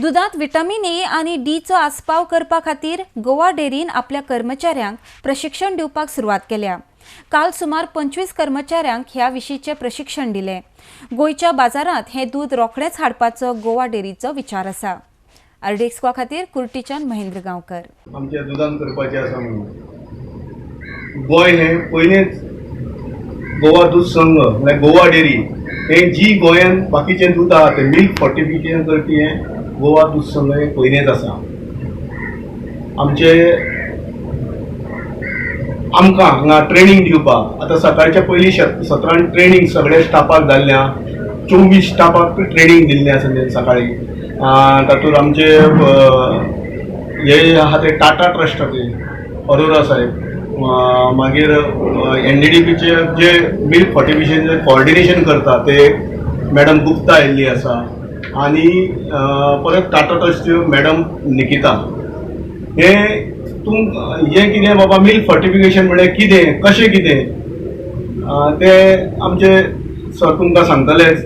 दुदांत vitamin A आनी डीचो आस्पाव करपा खातीर गोवा डेअरीन आपल्या कर्मचाऱ्यांक प्रशिक्षण दिवपाक सुरवात केल्या. काल सुमार 25 कर्मचाऱ्यांक ह्या विशींचें प्रशिक्षण दिलें. गोंयच्या बाजारांत हें दूद रोखडेंच हाडपाचो गोवा डेअरीचो विचार आसा. आरडीएक्स खातीर कुर्टीच्यान महेंद्र गांवकर. आमच्या दुदान करपाचें आसा म्हणून गोंय हें पयलेंच गोवा दूद संघ म्हळ्यार गोवा डेअरी हें जी गोंयान बाकीचें दूद आहा तें मिल्क फॉर्टिफिकेशन करपी हें गोवा दूद संघ हें पयलेंच आसा. आमचे आमकां हांगा ट्रेनींग दिवपाक आतां सकाळच्या पयलीं सत्रान ट्रेनींग सगळ्या स्टाफाक जाल्लें आहा. 24 स्टाफाक ट्रेनींग दिल्लें आसा सकाळी. तातूंत आमचे हे आहा ते टाटा ट्रस्टाचे अरोरा साहेब, मागीर एनडीडीपीचे जे मिल्क फॉर्टिफिकेशन कॉर्डिनेशन करता ते मॅडम गुप्ता आयिल्ली आसा आनी परत टाटा ट्रस्टच्यो मॅडम निकिता. हे हें कितें बाबा मिल्क फॉर्टिफिकेशन म्हळ्यार कितें, कशें कितें तें आमचे सर तुमकां सांगतलेच.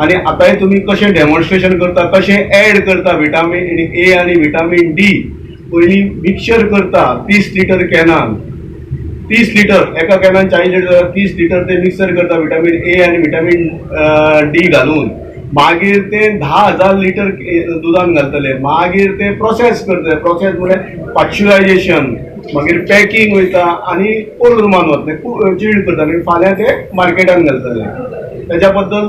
आनी आतांय तुमी कशें डेमॉन्स्ट्रेशन करता, कशें एड करता विटामीन ए आनी विटामीन डी पयलीं मिक्सचर करता 30 लिटर कॅनान, 30 लिटर एका कॅनान 40 लिटर 30 लिटर ते मिक्सर करता विटामीन ए आनी विटामीन डी घालून. मागीर ते 10,000 लिटर दुदान घालतले. मागीर ते प्रोसेस करतले. प्रोसेस म्हळ्यार पाश्चरायजेशन, मागीर पॅकिंग वयता आनी कोल्ड रुमान वतले, चिल्ड करता आनी फाल्यां ते मार्केटान घालतले. तेज्या बद्दल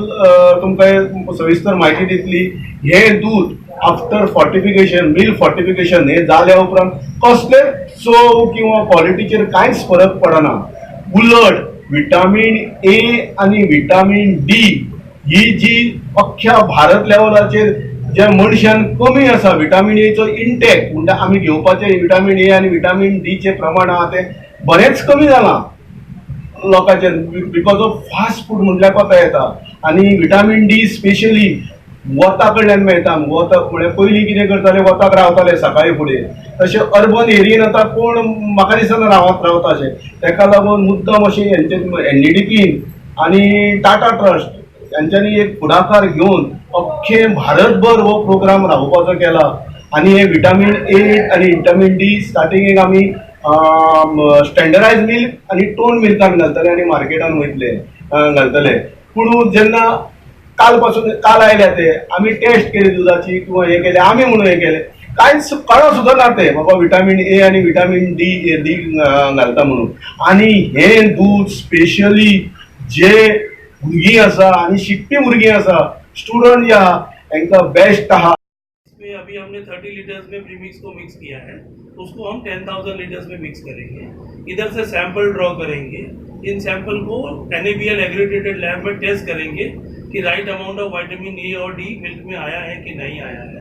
तुमकां सविस्तर म्हायती दितली. हें दूद आफ्टर फॉर्टिफिकेशन, मिल्क फॉर्टिफिकेशन हें जाल्या उपरांत कसलेच चव किंवा क्वॉलिटीचेर कांयच फरक पडना. उलट विटामीन ए आनी विटामीन डी ही जी अख्ख्या भारत लेवलाचेर ज्या मनशान कमी आसा विटामीन एचो इंटेक म्हणटा आमी घेवपाचें विटामीन ए आनी विटामीन डीचें प्रमाण आहा तें बरेंच कमी जालां लोकांचें because of fast food म्हटल्यार कोता येता. आनी विटामीन डी स्पेशली वता कडल्यान मेळटा. वताक म्हळ्यार पयलीं कितें करताले, वताक रावताले सकाळी फुडें. तशें अर्बन एरियेन आतां कोण म्हाका दिसना रावता अशें. तेका लागून मुद्दम अशें हेंचे एनडीडीपीन आनी टाटा ट्रस्ट यांच्यांनी एक फुडाकार घेवन अख्खें भारतभर हो प्रोग्राम राबोवपाचो केला. आनी हे विटामीन ए आनी विटामीन डी स्टार्टिंगेक आमी स्टँडर्डायज मिल्क आनी टोन मिल्कान घालतले आनी मार्केटान वयतले घालतले. पूण जेन्ना काल पासून काल आयल्या ते आमी टेस्ट केली दुदाची किंवा हें केलें आमी म्हणून हें केलें, कांयच कळो सुद्दां ना ते बाबा विटामीन ए आनी विटामीन डी डी घालता म्हणून. आनी हें दूद स्पेशली जे भुरगीं आसा आनी शिकपी भुरगीं आसा, स्टुडंट जे आहा तांकां बेस्ट आहा. इसमें अभी हमने 30 लीटर्स में प्रीमिक्स को मिक्स किया है, उसको हम 10,000 लीटर्स में मिक्स करेंगे. इधर से सैंपल ड्रॉ करेंगे, इन सैंपल को NABL accredited lab में टेस्ट करेंगे कि right amount of vitamin A और डी मिल्क में आया है कि नहीं आया है.